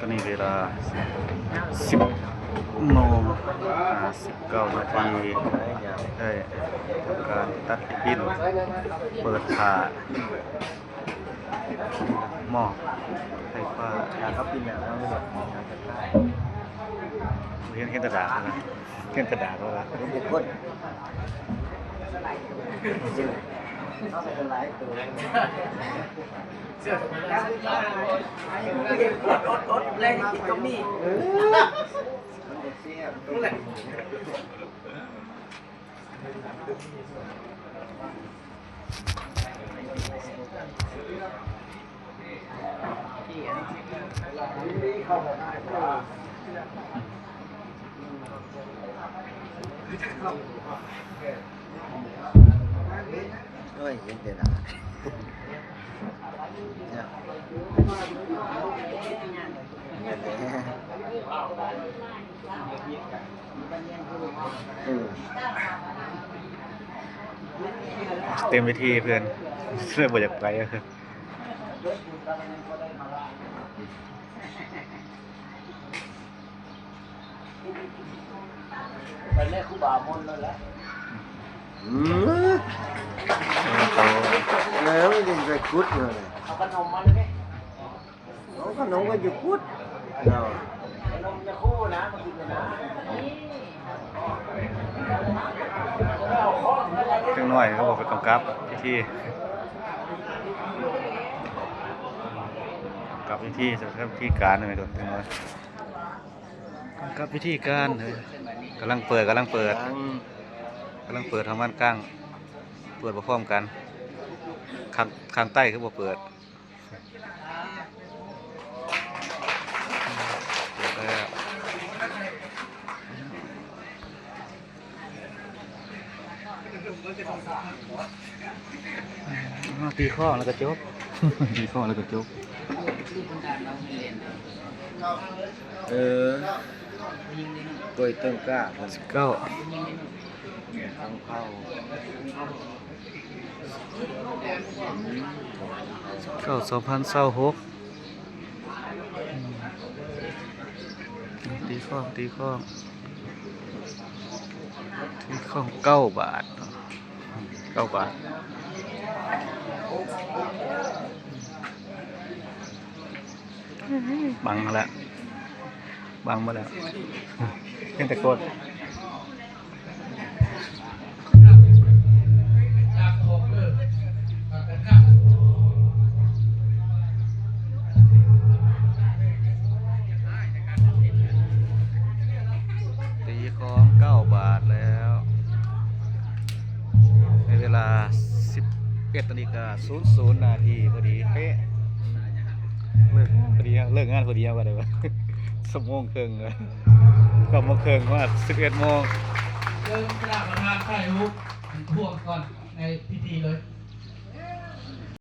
ຕອນນີ້ເວລາສິບໂມງຫ້າສິບເກົ້ານາທີ ໄດ້ທຳການຕັດລິບບິ້ນ ເປີດຜ້າ ໝໍ້ໄຟຟ້າ ຖ້າເຂົາປິ່ນແລ້ວ ເຮົາເຮັດ ເຫັນແຕ່ດາກນະ ເຫັນແຕ່ດາກແລ້ວລະ ເຫັນແຕ່ຄົນ ເຂົາກໍຫຼາຍໂຕ ແລງກິນກໍມີ ເອີ ມັນກໍແຊບ ໂອ້ຍ ເຫັນແຕ່ໜ້າ ເຕັມເວທີເພື່ອນ ເລີຍບໍ່ຢາກໄປ. ໄປແມ່ຄູບາມົນນັ້ນແຫຼະ ອືມ ເອີ ມັນຍັງໄປຂຸດຢູ່ ເອົາຂະໜົມມາເລີຍ ເອົາຂະໜົມກໍຢູ່ພຸ້ນເນາະ ຂະໜົມຈະຄູ່ນະ ມາກິນນະ ຈັກໜ້ອຍເຂົາບອກໄປກຳກັບພິທີ ກຳກັບພິທີ ກຳກັບພິທີການແມ່ນ ຈັກໜ້ອຍ ກຳກັບພິທີການ ເອີ ກຳລັງເປີດ ກຳລັງເປີດ ກຳລັງເປີດທາງບ້ານກ້າງ ເປີດບໍ່ພ້ອມກັນ ຂ້າງ ຂ້າງໃຕ້ຄືບໍ່ເປີດ. ຕີຄ້ອງແລ້ວກໍຈົບ ຕີຄ້ອງແລ້ວກໍຈົບ ເອີ ກ້ວຍຕົ້ນກ້າ ສິບເກົ້າ ຂອງເຂົາ. ເກົ້າ ສອງພັນຊາວຫົກ ຕີຄ້ອງ ຕີຄ້ອງ ຕີຄ້ອງເກົ້າບາດ ເກົ້າບາດ ບັງແລ້ວ ບັງໝົດແລ້ວ ເຫັນແຕ່ກົ້ນ ຕີຂອງເກົ້າບາດແລ້ວ ໃນເວລາສິບເອັດນາฬิກາສູນສູນນາທີ ພໍດີເປະ ເລີກພໍດີ ເລີກງານພໍດີ ເຮົາກໍໄດ້ວ່າ ຊົ່ວໂມງເຄິ່ງ ເກົ້າໂມງເຄິ່ງ ມາສິບເອັດໂມງ ເຊີນຄະນະປະທານຖ່າຍຮູບຮ່ວມກ່ອນໃນພິທີເລີຍ.